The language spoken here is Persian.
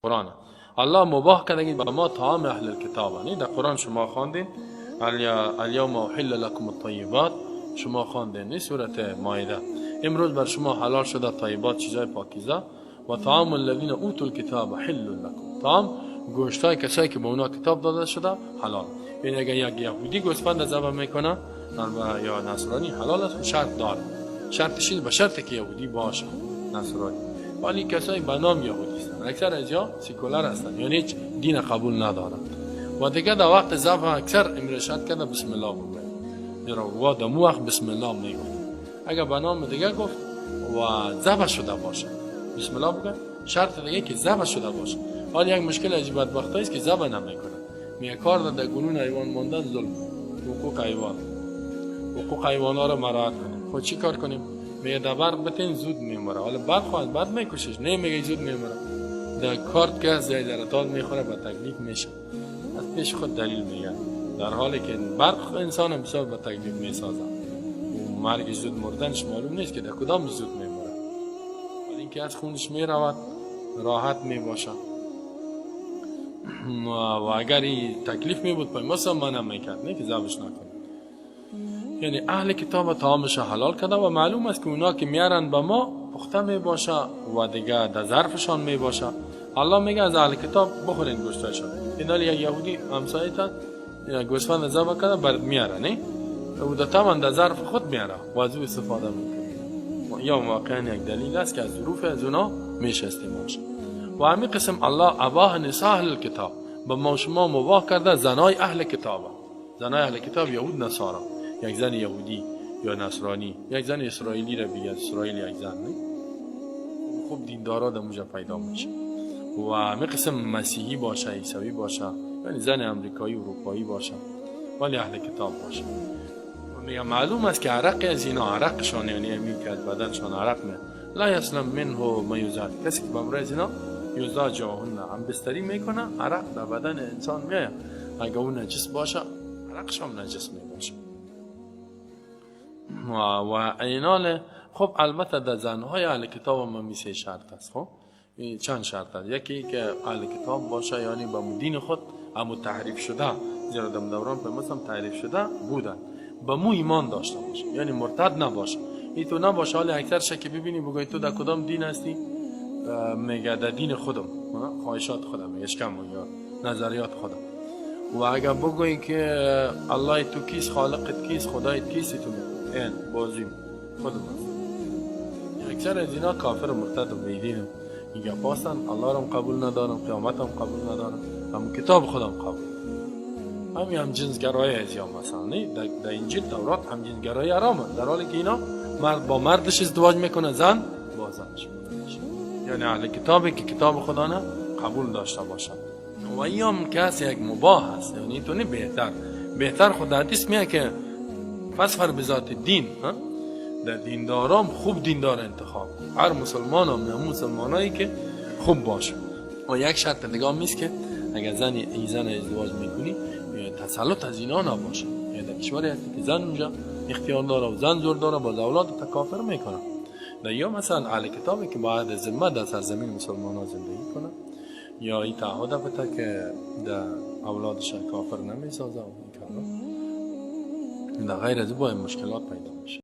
قرآن الله مباح کرده به ما طعام اهل الکتاب. نه در قرآن شما خواندین الیوم احل لکم الطیبات، شما خواندین نه سورت مائده، امروز بر شما حلال شده طیبات، چیزای پاکیزه. و طعام الذین اوتوا الکتاب حل لکم، طعام گوشتای کسایی که به اونا کتاب داده شده حلال. یعنی اگر یک یهودی گوسفند ذبح میکنه یا نصرانی حلال است، شرط داره، شرطش به شرط که یهودی باشه نصرانی. ولی کسایی به نام یهودی هستند، اکثر از یا سیکولر هستند، یعنی هیچ دین قبول ندارند. و دیگه در وقت ذبح اکثر امرشاد کرده بسم الله بگوید، زیرا و در مو وقت بسم الله میگفت. اگر به نام دیگه گفت و ذبح شده باشه بسم الله بگه، شرط دیگه که ذبح شده باشه. حالا یک مشکل عجیب بدبختی است که ذبح نمیکنه، میگه کار در گنون حیوان ماندن ظلم، حقوق حیوان، حقوق حیوان ها رو مراعات کنیم. خب چی کار کنیم؟ میگه در برق بتین زود میمره. حالا برق خواهد بعد میکشش، نه میگه زود میمره، در کارت که زیادتال میخوره به تکلیف میشه، از پیش خود دلیل میگه، در حالی که برق انسان بسیار به تکلیف میسازه. مرگ زود مردنش معلوم نیست که در کدام زود میمره، ولی اینکه از خونش میرود راحت میباشه. و اگر این تکلیف میبود پای مثلا من میکرد، نه که ذبحش نکنه. یعنی اهل کتاب طعامش حلال کرده و معلوم است که اونا که میارن به ما پخته میباشه و دیگه در ظرفشان میباشه. الله میگه از اهل کتاب بخورین گوشتشان. این حال یک یهودی همسایه گوسفند ذبح کرده برات میاره، نه او در طبعا در ظرف خود میاره و از او استفاده میکنه. یا واقعا یک دلیل است که از ظروف از اونا میشه استعمال شد. و همین قسم الله اباح نساء اهل کتاب، به ما شما مباح کرده زنای اهل کتاب، زنای اهل کتاب یهود نصارا. یک زن یهودی یا نصرانی، یک زن اسرائیلی را بگیر، اسرائیل یک زن نه خوب دیندارا در اونجا پیدا میشه. و همین قسم مسیحی باشه، عیسوی باشه، یعنی زن امریکایی اروپایی باشه ولی اهل کتاب باشه. میگه معلوم است که عرق از اینا، عرقشان یعنی همین که از بدنشان عرق میاد، لا یسلم منه ما یزاد، کسی که به از اینا یزا جاهن هم بستری میکنه، عرق در بدن انسان میاد، اگه اون نجس باشه عرقش هم نجس میباشه. و اینال خب البته در زنهای اهل کتاب هم میسه شرط است. خب چند شرط است، یکی که اهل کتاب باشه یعنی به دین خود اما تحریف شده، زیرا در دوران پیامبر تحریف شده بودن، به مو ایمان داشته باشه، یعنی مرتد نباشه. ای تو نباشه حال اکثر که ببینی بگوی تو در کدام دین هستی، میگه در دین خودم، خواهشات خودم، اشکم یا نظریات خودم. و اگر بگویی که الله تو کیست، خالقت کیست، خدایت کیست، تو میگه این بازیم خودم هست. اکثر از اینا کافر و مرتد و بیدین این گپا هستن، الله رو قبول ندارم، قیامت هم قبول ندارم، هم کتاب خودم قبول. همین هم جنسگرایی از یا مثلا نه در انجیل تورات هم جنسگرایی حرامه، در حالی که اینا مرد با مردش ازدواج میکنه، زن با زنش. یعنی اهل کتابی که کتاب خدا نه قبول داشته باشد. و ایام کسی یک مباح هست، یعنی تو نه بهتر بهتر خود حدیث میگه که فصفر بذات دین، در دیندارام خوب دیندار انتخاب، هر مسلمان هم مسلمانایی که خوب باشه. و یک شرط دیگه هم نیست که اگر زن این زن ازدواج میکنی تسلط از اینا نباشه. یعنی در کشوری هستی که زن اونجا اختیار داره و زن زور داره، با اولاد تکافر میکنه. در یا مثلا اهل کتابی که باید ذمه در سرزمین مسلمان ها زندگی کنه، یا این تعهد بده که در اولادش کافر نمیسازه و این کارا، در غیر از باید مشکلات پیدا میشه.